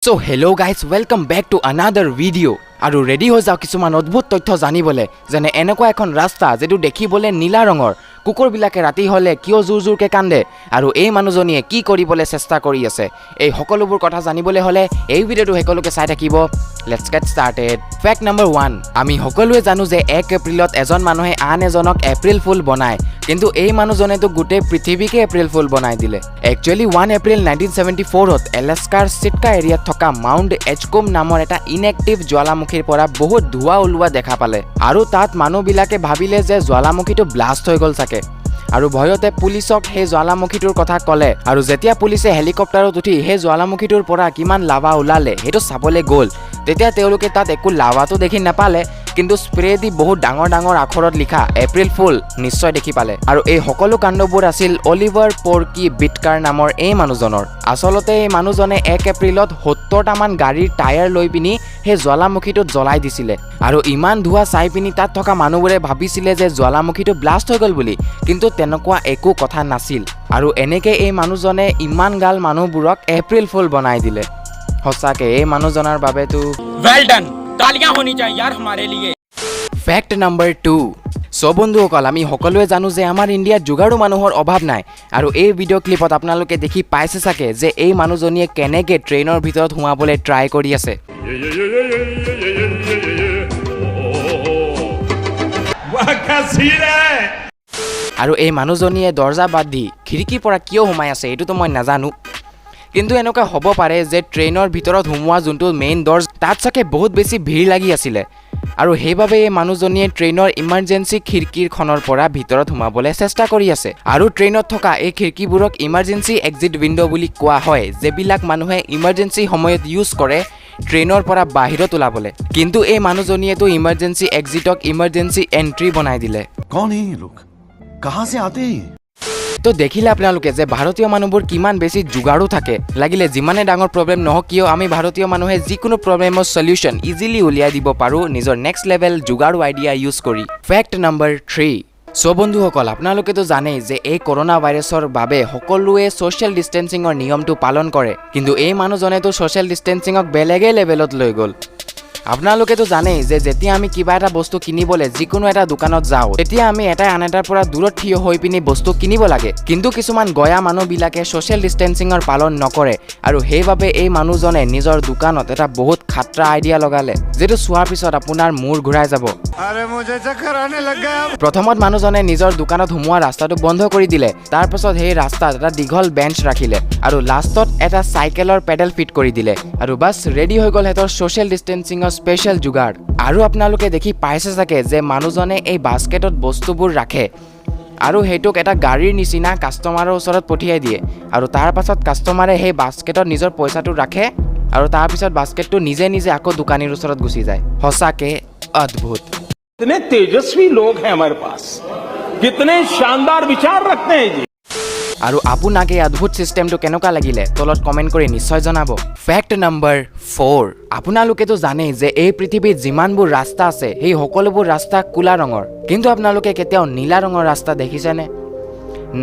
So hello guys, welcome back to another video. আৰু ready হৈ যাওক কিছুমান অদ্ভুত তথ্য জানিবলৈ, যেনে এনেকুৱা এখন ৰাস্তা যিটো দেখিবলৈ নীলা ৰঙৰ, কুকুৰবিলাকে ৰাতি হ'লে কিয় জোৰ জোৰকৈ কান্দে আৰু এই মানুহজনীয়ে কি কৰিবলৈ চেষ্টা কৰি আছে। এই সকলোবোৰ কথা জানিবলৈ হ'লে এই ভিডিঅ'টো সকলোকে চাই থাকিব। Let's get started. Fact number 1। আমি সকলোৱে জানো যে 1 এপ্ৰিলত এজন মানুহে আন এজনক এপ্ৰিল ফুল বনায়, কিন্তু এই মানুহজনেতো গোটেই পৃথিৱীকে এপ্ৰিল ফুল বনাই দিলে। একচুৱেলি 1 এপ্ৰিল 1974ত এলেস্কাৰ চিটকা এৰিয়াত থকা মাউণ্ট এজকুম নামৰ এটা ইনএক্টিভ জ্বালামুখীৰ পৰা বহুত ধোঁৱা ওলোৱা দেখা পালে আৰু তাত মানুহবিলাকে ভাবিলে যে জ্বালামুখীটো ব্লাষ্ট হৈ গ'ল চাগে আৰু ভয়তে পুলিচক সেই জ্বালামুখীটোৰ কথা ক'লে। আৰু যেতিয়া পুলিচে হেলিকপ্টাৰত উঠি সেই জ্বালামুখীটোৰ পৰা কিমান লাভা ওলালে সেইটো চাবলৈ গ'ল, তেতিয়া তেওঁলোকে তাত একো লাভাটো দেখি নাপালে, কিন্তু স্প্ৰে দি বহুত ডাঙৰ ডাঙৰ আখৰত লিখা "এপ্ৰিল ফুল" নিশ্চয় দেখি পালে। আৰু এই সকলো কাণ্ডবোৰ আছিল অলিভাৰ পৰ্কি বিটকাৰ নামৰ এই মানুহজনৰ। আচলতে এই মানুহজনে 1 এপ্ৰিলত 70টামান গাড়ীৰ টায়াৰ লৈ পিনি সেই জ্বালামুখীটোত জ্বলাই দিছিলে আৰু ইমান ধোঁৱা চাই পিনি তাত থকা মানুহবোৰে ভাবিছিলে যে জ্বালামুখীটো ব্লাষ্ট হৈ গ'ল বুলি, কিন্তু তেনেকুৱা একো কথা নাছিল। আৰু এনেকৈ এই মানুহজনে ইমান গাল মানুহবোৰক এপ্ৰিল ফুল বনাই দিলে। সঁচাকে এই মানুহজনৰ বাবেতো वेल डन, तालियां होनी चाहिए यार हमारे लिए। Fact number 2। চ' বন্ধুসকল, আমি সকলোৱে জানো যে আমাৰ ইণ্ডিয়াত যোগাৰু মানুহৰ অভাৱ নাই। আৰু এই ভিডিঅ' ক্লিপত আপোনালোকে দেখি পাইছে চাগে যে এই মানুহজনীয়ে কেনেকৈ ট্ৰেইনৰ ভিতৰত সোমাবলৈ ট্ৰাই কৰি আছে। Yeah, oh, oh, oh. वाह, क्या सीन है! আৰু এই মানুহজনীয়ে দৰ্জা বাদ দি খিৰিকীৰ পৰা কিয় সোমাই আছে, এইটোতো মই নাজানো, কিন্তু এনেকুৱা হ'ব পাৰে যে ট্ৰেইনৰ ভিতৰত সোমোৱা যোনটো মেইন দৰ্জ, তাত চাগে বহুত বেছি ভিৰ লাগি আছিলে আৰু সেইবাবে এই মানুহজনীয়ে ট্ৰেইনৰ ইমাৰ্জেঞ্চি খিৰিকীখনৰ পৰা ভিতৰত সোমাবলৈ চেষ্টা কৰি আছে। আৰু ট্ৰেইনত থকা এই খিৰিকীবোৰক ইমাৰ্জেঞ্চি এক্সিট উইণ্ড' বুলি কোৱা হয়, যিবিলাক মানুহে ইমাৰ্জেঞ্চি সময়ত ইউজ কৰে ট্ৰেইনৰ পৰা বাহিৰত ওলাবলৈ। কিন্তু এই মানুহজনীয়েতো ইমাৰ্জেঞ্চি এক্সিটক ইমাৰ্জেঞ্চি এণ্ট্ৰি বনাই দিলে। कौन है ये लोग? कहां से आते हैं ये? তো দেখিলে আপোনালোকে যে ভাৰতীয় মানুহবোৰ কিমান বেছি যোগাৰো থাকে। লাগিলে যিমানে ডাঙৰ প্ৰব্লেম নহওক কিয়, আমি ভাৰতীয় মানুহে যিকোনো প্ৰব্লেমৰ চলিউশ্যন ইজিলি উলিয়াই দিব পাৰোঁ নিজৰ নেক্সট লেভেল যোগাৰো আইডিয়া ইউজ কৰি। Fact number 3। চ' বন্ধুসকল, আপোনালোকেতো জানেই যে এই কৰোণা ভাইৰাছৰ বাবে সকলোৱে ছ'চিয়েল ডিষ্টেঞ্চিঙৰ নিয়মটো পালন কৰে, কিন্তু এই মানুহজনেতো ছ'চিয়েল ডিষ্টেঞ্চিঙক বেলেগেই লেভেলত লৈ গ'ল। আপোনালোকেতো জানেই যে যেতিয়া আমি কিবা এটা বস্তু কিনিবলৈ যিকোনো এটা দোকানত যাওঁ, তেতিয়া আমি এটাই আন এটাৰ পৰা দূৰত থিয় হৈ পিনি বস্তু কিনিব লাগে। কিন্তু কিছুমান গয়া মানুহবিলাকে ছ'চিয়েল ডিষ্টেঞ্চিঙৰ পালন নকৰে আৰু সেইবাবে এই মানুহজনে নিজৰ দোকানত এটা বহুত খাটৰা আইডিয়া লগালে, যিটো চোৱাৰ পিছত আপোনাৰ মূৰ ঘূৰাই যাব। अरे, मुझे चक्कर आने लग गया। প্ৰথমত মানুহজনে নিজৰ দোকানত সোমোৱা ৰাস্তাটো বন্ধ কৰি দিলে। তাৰপাছত সেই ৰাস্তাত এটা দীঘল বেঞ্চ ৰাখিলে আৰু লাষ্টত এটা চাইকেলৰ পেডেল ফিট কৰি দিলে আৰু বাছ, ৰেডি হৈ গ'ল সিহঁতৰ ছ'চিয়েল ডিষ্টেঞ্চিঙৰ স্পেচিয়েল যোগাৰ। আৰু আপোনালোকে দেখি পাইছে চাগে যে মানুহজনে এই বাস্কেটত বস্তুবোৰ ৰাখে আৰু সেইটোক এটা গাড়ীৰ নিচিনা কাষ্টমাৰৰ ওচৰত পঠিয়াই দিয়ে আৰু তাৰ পাছত কাষ্টমাৰে সেই বাস্কেটত নিজৰ পইচাটো ৰাখে আৰু তাৰপিছত বাস্কেটটো নিজে নিজে আকৌ দোকানীৰ ওচৰত গুচি যায়। সঁচাকে অদ্ভুত। कितने तेजस्वी लोग हैं हमारे पास, कितने शानदार विचार रखते हैं जी। আৰু আপোনাক এই অদ্ভুত চিষ্টেমটো কেনেকুৱা লাগিলে তলত কমেণ্ট কৰি নিশ্চয় জনাব। Fact number 4। আপোনালোকেতো জানেই যে এই পৃথিৱীত যিমানবোৰ ৰাস্তা আছে, সেই সকলোবোৰ ৰাস্তা ক'লা ৰঙৰ, কিন্তু আপোনালোকে কেতিয়াও নীলা ৰঙৰ ৰাস্তা দেখিছেনে?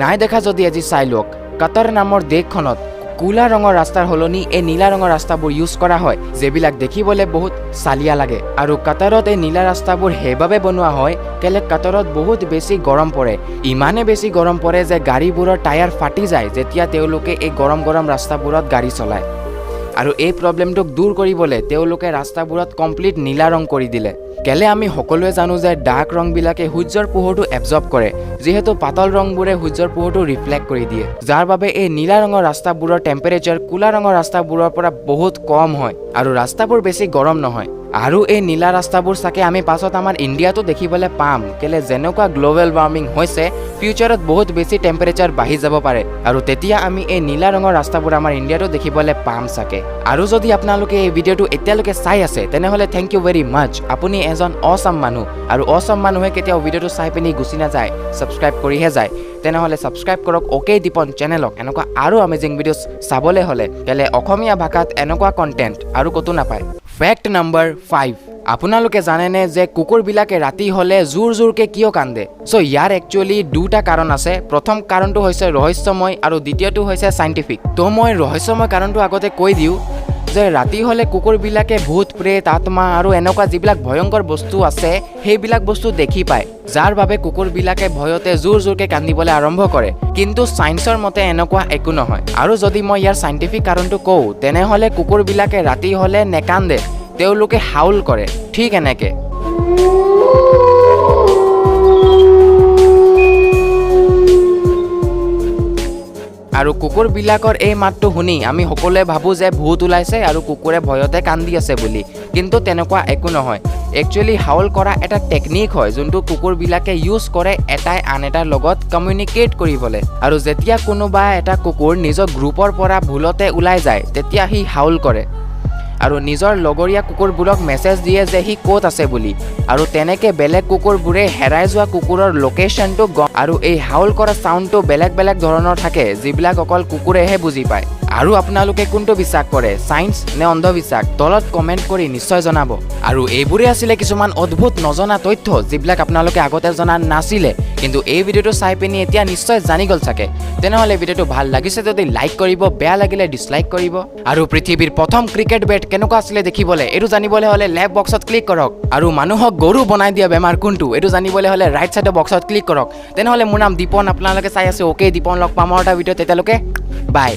নাই দেখা যদি আজি চাই লওক। কাটাৰ নামৰ দেশখনত ক'লা ৰঙৰ ৰাস্তাৰ সলনি এই নীলা ৰঙৰ ৰাস্তাবোৰ ইউজ কৰা হয়, যিবিলাক দেখিবলৈ বহুত চালিয়া লাগে। আৰু কাটাৰত এই নীলা ৰাস্তাবোৰ সেইবাবে বনোৱা হয় কেলে কাটাৰত বহুত বেছি গৰম পৰে। ইমানে বেছি গৰম পৰে যে গাড়ীবোৰৰ টায়াৰ ফাটি যায় যেতিয়া তেওঁলোকে এই গৰম গৰম ৰাস্তাবোৰত গাড়ী চলায়। আৰু এই প্ৰব্লেমটোক দূৰ কৰিবলৈ তেওঁলোকে ৰাস্তাবোৰত কমপ্লিট নীলা ৰং কৰি দিলে। কেলে আমি সকলোৱে জানো যে ডাৰ্ক ৰংবিলাকে সূৰ্যৰ পোহৰটো এবজৰ্ব কৰে, যিহেতু পাতল ৰংবোৰে সূৰ্যৰ পোহৰটো ৰিফ্লেক্ট কৰি দিয়ে, যাৰ বাবে এই নীলা ৰঙৰ ৰাস্তাবোৰৰ টেম্পাৰেচাৰ ক'লা ৰঙৰ ৰাস্তাবোৰৰ পৰা বহুত কম হয় আৰু ৰাস্তাবোৰ বেছি গৰম নহয়। আৰু এই নীলা ৰাস্তাবোৰ চাগে আমি পাছত আমাৰ ইণ্ডিয়াতো দেখিবলৈ পাম, কেলে যেনেকুৱা গ্ল'বেল ৱাৰ্মিং হৈছে, ফিউচাৰত বহুত বেছি টেম্পাৰেচাৰ বাঢ়ি যাব পাৰে আৰু তেতিয়া আমি এই নীলা ৰঙৰ ৰাস্তাবোৰ আমাৰ ইণ্ডিয়াতো দেখিবলৈ পাম চাগে। আৰু যদি আপোনালোকে এই ভিডিঅ'টো এতিয়ালৈকে চাই আছে, তেনেহ'লে thank you very মাছ। আপুনি এজন অ'চাম মানুহ আৰু অ'চাম মানুহে কেতিয়াও ভিডিঅ'টো চাই পিনি গুচি নাযায়, ছাবস্ক্ৰাইব কৰিহে যায়। তেনেহ'লে ছাবস্ক্ৰাইব কৰক অ'কে দীপন চেনেলক এনেকুৱা আৰু আমেজিং ভিডিঅ'ছ চাবলৈ হ'লে, কেলে অসমীয়া ভাষাত এনেকুৱা কণ্টেণ্ট আৰু ক'তো নাপায়। Fact number 5। আপোনালোকে জানেনে যে কুকুৰবিলাকে ৰাতি হ'লে জোৰ জোৰকৈ কিয় কান্দে? চ' ইয়াৰ একচুৱেলি দুটা কাৰণ আছে। প্ৰথম কাৰণটো হৈছে ৰহস্যময় আৰু দ্বিতীয়টো হৈছে চাইণ্টিফিক। তো মই ৰহস্যময় কাৰণটো আগতে কৈ দিওঁ যে যে ৰাতি হ'লে কুকুৰবিলাকে ভূত, প্ৰেত, আত্মা আৰু এনেকুৱা যিবিলাক ভয়ংকৰ বস্তু আছে, সেইবিলাক বস্তু দেখি পায়, যাৰ বাবে কুকুৰবিলাকে ভয়তে জোৰ জোৰকৈ কান্দিবলৈ আৰম্ভ কৰে। কিন্তু ছায়েন্সৰ মতে এনেকুৱা একো নহয়। আৰু যদি মই ইয়াৰ চাইণ্টিফিক কাৰণটো কওঁ, তেনেহ'লে কুকুৰবিলাকে ৰাতি হ'লে নেকান্দে, তেওঁলোকে হাউল কৰে, ঠিক এনেকে। আৰু কুকুৰবিলাকৰ এই মাতটো শুনি আমি সকলোৱে ভাবোঁ যে ভূত ওলাইছে আৰু কুকুৰে ভয়তে কান্দি আছে বুলি, কিন্তু তেনেকুৱা একো নহয়। একচুৱেলি হাউল কৰা এটা টেকনিক হয়, যোনটো কুকুৰবিলাকে ইউজ কৰে এটাই আন এটাৰ লগত কমিউনিকেট কৰিবলৈ। আৰু যেতিয়া কোনোবা এটা কুকুৰ নিজৰ গ্ৰুপৰ পৰা ভুলতে ওলাই যায়, তেতিয়া সি হাউল কৰে আৰু নিজৰ লগৰীয়া কুকুৰবোৰক মেছেজ দিয়ে যে সি ক'ত আছে বুলি। আৰু তেনেকৈ বেলেগ কুকুৰবোৰে হেৰাই যোৱা কুকুৰৰ লোকেশ্যনটো গম। আৰু এই হাউল কৰা চাউণ্ডটো বেলেগ বেলেগ ধৰণৰ থাকে, যিবিলাক অকল কুকুৰেহে বুজি পায়। আৰু আপোনালোকে কোনটো বিশ্বাস কৰে, ছায়েন্স নে অন্ধবিশ্বাস, তলত কমেণ্ট কৰি নিশ্চয় জনাব। আৰু এইবোৰেই আছিলে কিছুমান অদ্ভুত নজনা তথ্য, যিবিলাক আপোনালোকে আগতে জনা নাছিলে, কিন্তু এই ভিডিঅ'টো চাই পিনি এতিয়া নিশ্চয় জানি গ'ল চাগে। তেনেহ'লে ভিডিঅ'টো ভাল লাগিছে যদি লাইক কৰিব, বেয়া লাগিলে ডিছলাইক কৰিব। আৰু পৃথিৱীৰ প্ৰথম ক্ৰিকেট বেট কেনেকুৱা আছিলে দেখিবলৈ, এইটো জানিবলৈ হ'লে লেফ্ট বক্সত ক্লিক কৰক। আৰু মানুহক গৰু বনাই দিয়া বেমাৰ কোনটো, এইটো জানিবলৈ হ'লে ৰাইট ছাইডৰ বক্সত ক্লিক কৰক। তেনেহ'লে মোৰ নাম দীপন, আপোনালোকে চাই আছে অ'কে দীপন। লগ পাম আৰু এটা ভিডিঅ', তেতিয়ালৈকে বাই।